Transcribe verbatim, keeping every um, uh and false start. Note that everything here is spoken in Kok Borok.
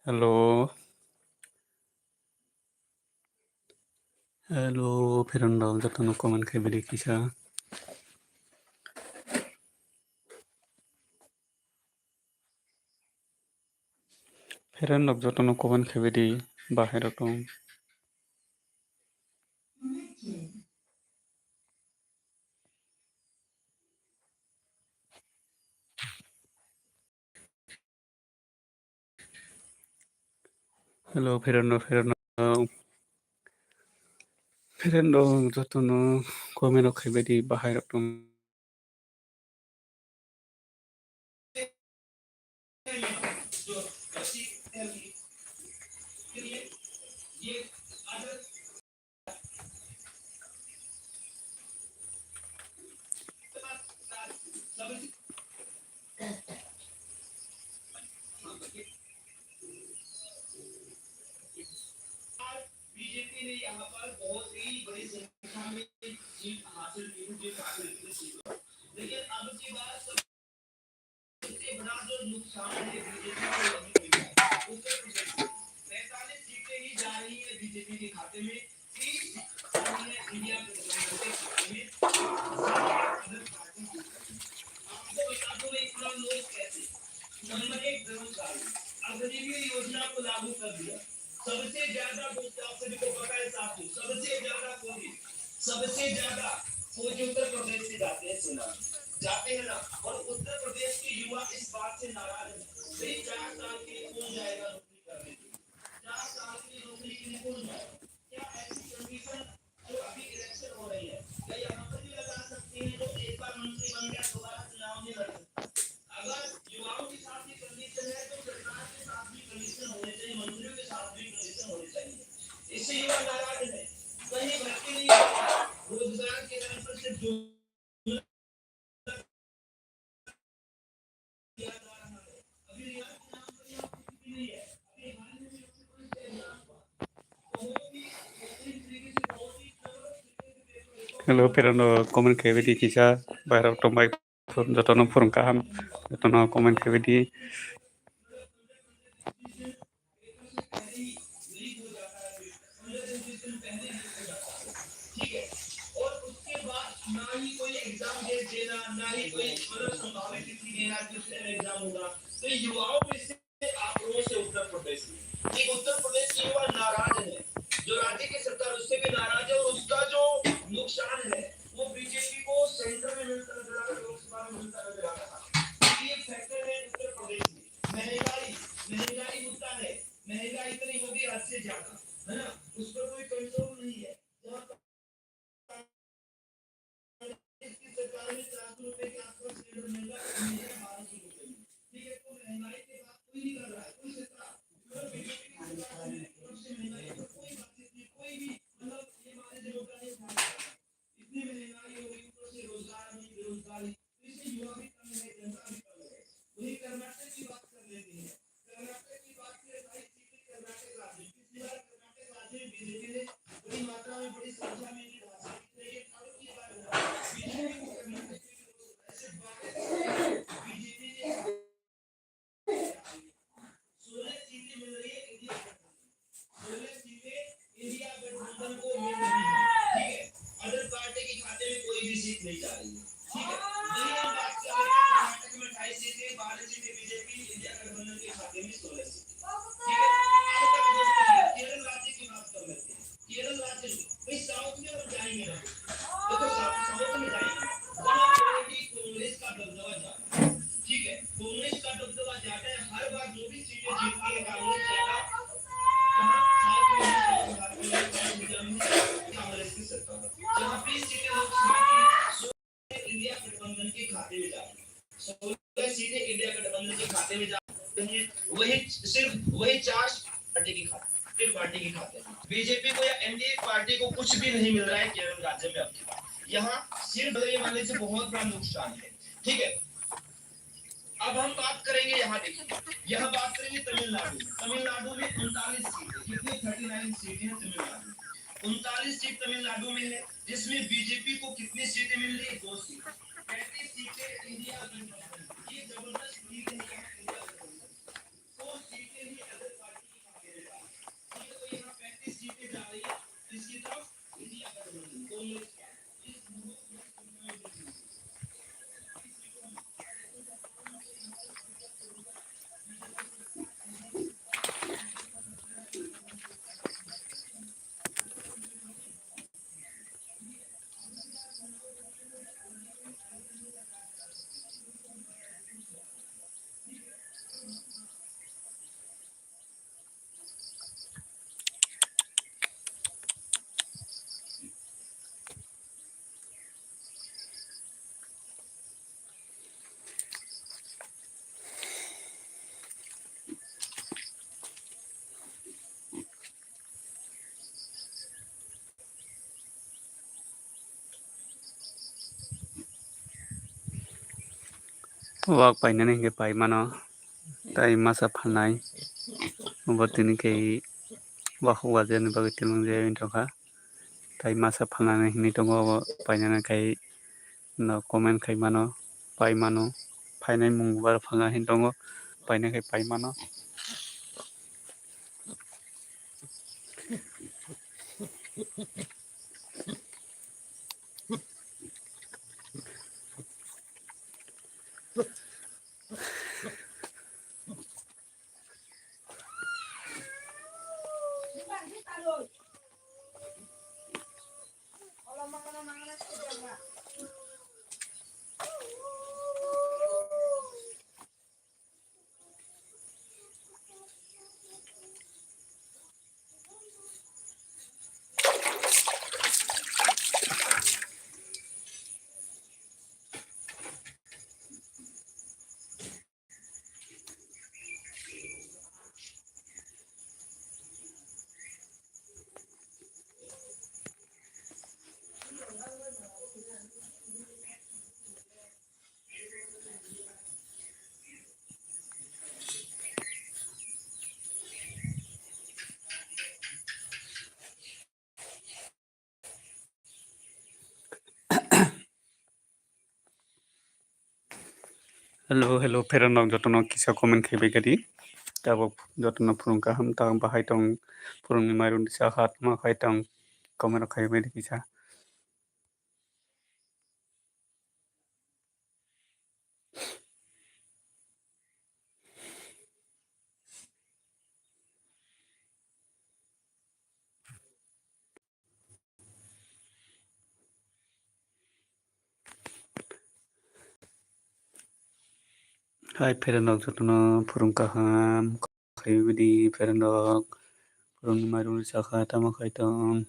Hello. Hello, friend rok jotono comment khaibidi kisa. Friend rok jotono comment khaibidi bahai rok tong. Hello, friend rok, friend rok. Friend rok jotono comment rok khaibidi bahai rok tong. BJP ने यहाँ पर बहुत ही बड़ी संख्या में जीत हासिल की थी, जीत हासिल की थी। लेकिन अब की बार सबसे बड़ा जो नुकसान है बीजेपी को, वही हुई है। उत्तर प्रदेश में पैंतालीस सीटें ही जा रही है बीजेपी के खाते में। इंडिया गठबंधन के खाते में। आपको बता दूं, मैं इतना लोग कैसे, नंबर एक, बेरोजगारी, अग्निवीर योजना को लागू कर दिया। सबसे ज्यादा, दोस्तों, आप सभी को पता है साथियों, सबसे ज्यादा फौजी, सबसे ज्यादा फौजी उत्तर प्रदेश से जाते हैं सेना में, जाते हैं ना। और उत्तर प्रदेश के युवा इस बात से नाराज है, भाई, चार साल के लिए कौन जाएगा नौकरी करने के लिए? चार साल के लिए नौकरी के लिए कौन जाएगा? क्या ऐसी कंडीशन जो अभी इलेक्शन हो रही है, क्या यहाँ पर भी लगा सकते हैं? जो एक बार मंत्री बन गया, दोबारा चुनाव नहीं लड़ सकता। अगर युवाओं के साथ ये कंडीशन है, तो सरकार के साथ भी कंडीशन होनी चाहिए, मंत्रियों के साथ भी कंडीशन होनी चाहिए। इससे युवा नाराज है, कहीं भर्ती नहीं होता, रोजगार के नाम पर सिर्फ Hello, pero no comment khaibidi kisa, bairok tongbai, jotono phurung kaham, jotono comment khaibidi. ठीक है, और उसके बाद ना ही कोई एग्जाम दे देना, ना ही कोई, मतलब, संभावित तिथि देना कि उस टाइम एग्जाम होगा। तो युवाओं में से आक्रोश है उत्तर प्रदेश में। एक उत्तर प्रदेश के युवा नाराज है, जो राज्य की सरकार उससे भी नाराज है, और उसका जो नुकसान है वो बीजेपी को सेंटर में मिलता नजर आ रहा है, लोकसभा में मिलता नजर आ रहा है। तो ये फैक्टर है उत्तर प्रदेश में। महंगाई, महंगाई मुद्दा है, महंगाई इतनी होगी हद से ज्यादा, है ना, उस पर कोई कंट्रोल नहीं है। जहाँ पर की सरकार ने चार सौ रुपए के आसपास सिलेंडर महंगा, महंगा बारह सौ रुपए में। ठीक है, तो महंगाई की बात कोई नहीं कर रहा है, कोई सरकार, जो बीजेपी की सरकार है, तब से महंगाई पर कोई बातचीत नहीं, कोई भी, मतलब, ये बातें जो होता है, इतनी महंगाई हो गई, ऊपर से रोजगार नहीं, बेरोजगारी, तो इससे युवा भी तंग है, जनता भी तंग है। वही कर्नाटक की बात कर लेते हैं। कर्नाटक की बात करें, बाईस सीटें कर्नाटक राज्य में। पिछली बार कर्नाटक राज्य में बीजेपी ने बड़ी मात्रा में, बड़ी संख्या में जीत हासिल की, लेकिन अब की बार हुआ, बीजेपी को कर्नाटक में ऐसे बारह सीटें बीजेपी ने सोलह सीटें मिल रही है इंडिया गठबंधन को। सोलह सीटें इंडिया गठबंधन को मिल रही है, ठीक है, अदर पार्टी के खाते में कोई भी सीट नहीं जा रही है, ठीक है। वही हम बात कर रहे हैं, कर्नाटक में अट्ठाईस सीटें, बारह सीटें बीजेपी, इंडिया गठबंधन के खाते में सोलह सीटें, ठीक है। आइए, दोस्तों, केरल राज्य की बात कर लेते हैं। केरल राज्य में, भाई, साउथ में हम जाएंगे ना, देखो, साउथ, साउथ में जाएंगे, वहाँ पे भी कांग्रेस का दबदबा ज्यादा है, ठीक है, कांग्रेस का दबदबा ज्यादा है। हर बार जो भी सीटें जीतती है कांग्रेस ज्यादा, वहाँ साउथ में भी, साउथ भारत में भी, साउथ इंडिया में भी कांग्रेस की सरकार है। जहाँ बीस सीटें लोकसभा की, इंडिया गठबंधन के खाते में जा रही है। सोलह सीटें इंडिया गठबंधन के खाते में जा रही हैं। वही, सिर्फ वही चार पार्टी के खाते, फिर पार्टी के खाते में। बीजेपी को या एनडीए पार्टी को कुछ भी नहीं मिल रहा है केरल राज्य में अब की बार। यहाँ सिर्फ ये मानने से बहुत बड़ा नुकसान है, ठीक है। अब हम बात करेंगे, यहाँ देखिए, यहाँ बात करेंगे तमिलनाडु में। तमिलनाडु में उनतालीस सीटें, कितनी, थर्टी नाइन सीटें हैं तमिलनाडु में। उनतालीस सीट तमिलनाडु में है, जिसमें बीजेपी को कितनी सीटें मिल रही है? दो सीट। पैंतीस सीटें इंडिया गठबंधन, ये जबरदस्त लीड है यहाँ इंडिया गठबंधन। दो सीटें ही अगर Wak painani hinkhe pai mano, tai masa phalnai. Obo tini khe wak huk wajani bagwi tilung jai wng tongkha. Tai masa phalnani hinwi tongo, obo painani khai no comment khai mano, pai mano. Phainai mung bar phalna hin tongo, painai khai pai mano. Hello, hello, pherang rok jotono kisa comment khai bai kadi. Tabuk jotono phurung kaham, tang bahai tong, phurungni mairum risa kha, tamo khai tong, comment rok khai bai di kisa. Hai pherang rok jotono phurung kaham khai bai di pherang rok, phurungni mairum risa kha, tamo khai tong.